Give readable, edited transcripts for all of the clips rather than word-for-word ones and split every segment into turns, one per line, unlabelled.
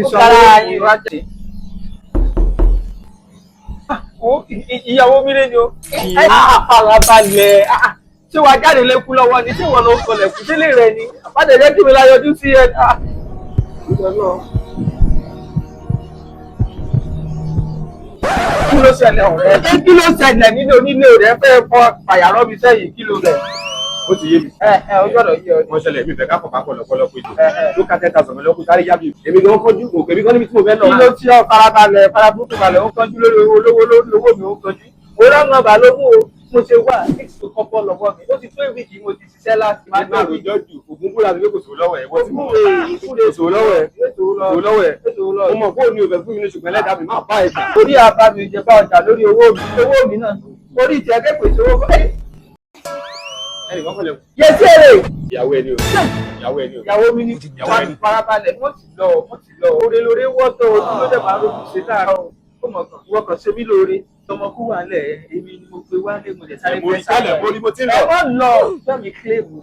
Ó gara yín. Ìyàwó mi lé ni o. Farabalẹ̀, ṣé wàá jáde lẹ́kú lọ́wọ́ ni? Ṣé ìwọ ló ń kọlẹ̀ kú sílé rẹ ni? Àpàdé jẹ́ kí mi láyọjú sí ẹ. Kí ló ṣẹlẹ̀, ọ̀rẹ́? Kí ló ṣẹlẹ̀ nílé onílé rẹ fẹ́ fọ pàyàrọ́ mi sẹ́yìn? Kí ló rẹ̀?
Ó ti yé mi.
Ẹ ẹ, o gbọ́dọ̀ yé ọ ni.
Wọ́n ṣẹlẹ̀, mi fẹ́ ká pọ̀ lọ́pọ̀lọpọ̀ ètò.
Ẹ, ẹ.
Ló ká 10,000 lọ́kùn sáré yá mi. Èmi gan kánjú, kò èmi gan níbi tí mo fẹ́ lọ.
Kí ló tí ọ farabalẹ̀ faraburúkú balẹ̀? Ó kánjú lórí owó olówó, lórí owó mi ó kánjú. Mo rán ọba ló mú o. Mo ṣe wà six to kọ́pọ̀ lọ́wọ́ mi, ó ti tó ìwíkì mo ti ṣiṣẹ́ láti máa
Máa rojọ́ jù, ògùn búra mi pé kò sówó lọ́wọ́ ẹ̀, wọ́n ti mọ̀. Kò sówó lọ́wọ́ ẹ̀. Kò sówó lọ́wọ́ ẹ̀. Mo mọ̀ fóònù ò fẹ́ fún mi ní, ṣùgbọ́n ẹlẹ́dàá mi máa bá ẹ̀ jà.
Orí àbá mi jẹ bá ọjà lórí owó mi, owó mi náà orí ìtẹ́ kẹ́pẹ́ ìṣòwò fún ẹ.
Ẹnì kan kọlẹ̀.
Yẹsí èrè.
Ìyàwó ẹni o. Ìyàwó ẹni o.
Ìyàwó mi ní.
Ìyàwó ẹni.
Farabalẹ̀, mo ti lọ, mo ti lọ. Oore lóore wọ́tọ̀, ojú ló dẹ̀ máa rókun ṣe láàárọ̀. Ó mọ̀ kàn wọ́n kàn ṣe mí lóore. Tọmọ kú wà lẹ̀, èmi ni mo gbé wálé, mo dẹ̀ sáré
Mo rí kálẹ̀, mo rí mo ti ń
ẹ
lọ.
má lọ, fẹ́mi kílèmù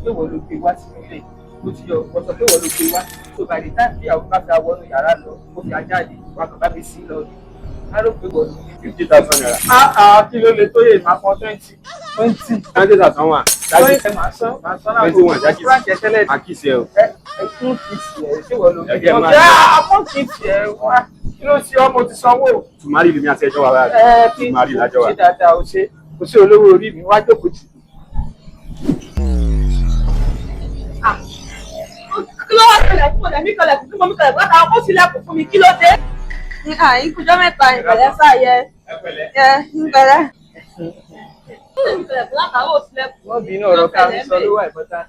pé wọ́n ló gbé wá sínú ilé. Ó ti yọ, wọ́n sọ pé wọ́n ló gbé wá. So by the time tí àwọn bá fi wọnú yàrá lọ, ó fi ajáde wà kàn bá mi sí lọ ni á rò pé wọ́n ló ní.
₦50,000.
Ah ah, kí ló lè tó yẹ? Máa fọn 20 20.
20,000 wà.
20, máa san, máa san náà.
21, jákèsí.
Frank ẹ tẹ́lẹ̀.
Àkíyèsí ẹ o.
Ẹ ẹ, fún kìtì ẹ, ṣé wọ́n ló
Ẹ
gbé
jẹ́ máa
ẹ fún kìtì ẹ wá, kí ló ṣe ọ́? Mo ti sanwó.
Tùmárì lèmi àti ẹjọ́ wa báyìí.
Ẹ kí
Tùmárì lájọ wa.
ṣe dáadáa, o ṣe, o ṣe olówó orí mi, wá jókòó tì.
Kí ló wá ṣẹlẹ̀ fún ọ̀dẹ̀ mi kọlẹ̀kùn fún mi, kọlẹ̀kùn látara ó tilẹ̀kùn fún mi, kí ló dé? Ìkújọ́ mẹ́ta, ìpẹ̀lẹ́ sáyẹ.
Ẹ pẹ̀lẹ́.
Ẹ ìpẹ̀lẹ́. Kọlẹ̀kùn látara ó tilẹ̀kùn.
Wọ́n bínú, ọ̀rọ̀ ká ń sọ ló wà ìfọ́tà.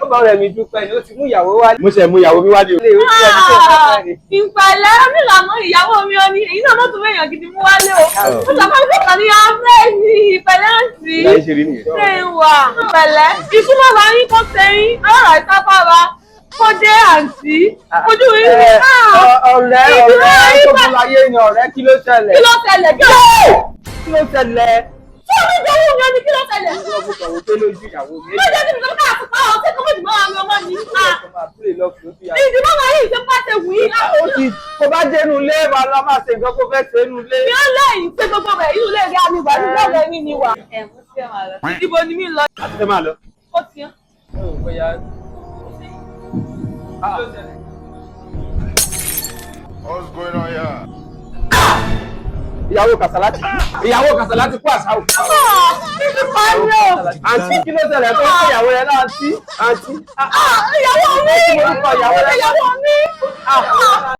Ó bá ọ̀rẹ́ mi dúpẹ́ ni ó ti mú ìyàwó wá
Mo ṣe mú ìyàwó mi wá ní o.
lé, ó ti ẹni tó fẹ́ ni.
Ìpẹ̀lẹ́ onílànà ìyàwó mi ó ní èyí náà mọ́tò mẹ́yàn gidi mú wálé o. Ó sọ fún mi kàn ní afẹ́ ní ìpẹ̀lẹ́ àǹtí.
Ìyá ṣe rí nìyẹn.
Ṣé ń wà? Ìpẹ̀lẹ́. Ìsúnmọ́ bá yín kó sẹ́yìn, alára ìsáfára kó dé àǹtí. Ojú yín rí.
Ọ̀rẹ́,
Ìdúró
ọ̀rẹ́
yín
tó
bá-
mú láyé ni ọ̀rẹ́, kí ló ṣẹlẹ̀?
Kí ló ṣẹlẹ̀? Kí ló
Kí ló ṣẹlẹ̀?
Ṣé omi jẹ́ òun yan ni? Kí ló ṣẹlẹ̀?
Mo kàn wò pé lójú ìyàwó mi.
Ló jẹ́ kí n sọ ká àtúpá ọ̀ ṣé kọ́mọ̀dì mọ́ àwọn ọmọ mi.
Ó máa pè lọ́ọ̀fù lójú ìyàwó.
Ìdìbò máa yìí ṣe pàṣẹ wù í.
Ó ti kó bá dénú ilé wa lọ máa ṣe nǹkan kó fẹ́ ṣe nínú ilé.
Mi ó lẹ́yìn ṣe gbogbo rẹ̀ inú ilé rẹ̀ àmì ìwà nígbà rẹ̀ ní ni wà. Ẹ mo ti fẹ́ máa lọ. Ibo ni mí lọ?
A ti fẹ́ máa lọ.
Ó ti hàn.
Ó bóyá.
What's going on here?
Ìyàwó Kàsálà ti ìyàwó Kàsálà ti kú àṣà o.
Títí parí o.
Àǹtí, kí ló ṣẹlẹ̀ tó ń pè ìyàwó rẹ̀ náà àǹtí? Àǹtí.
Ìyàwó mi.
Kí lorúkọ ìyàwó rẹ̀?
Ìyàwó mi.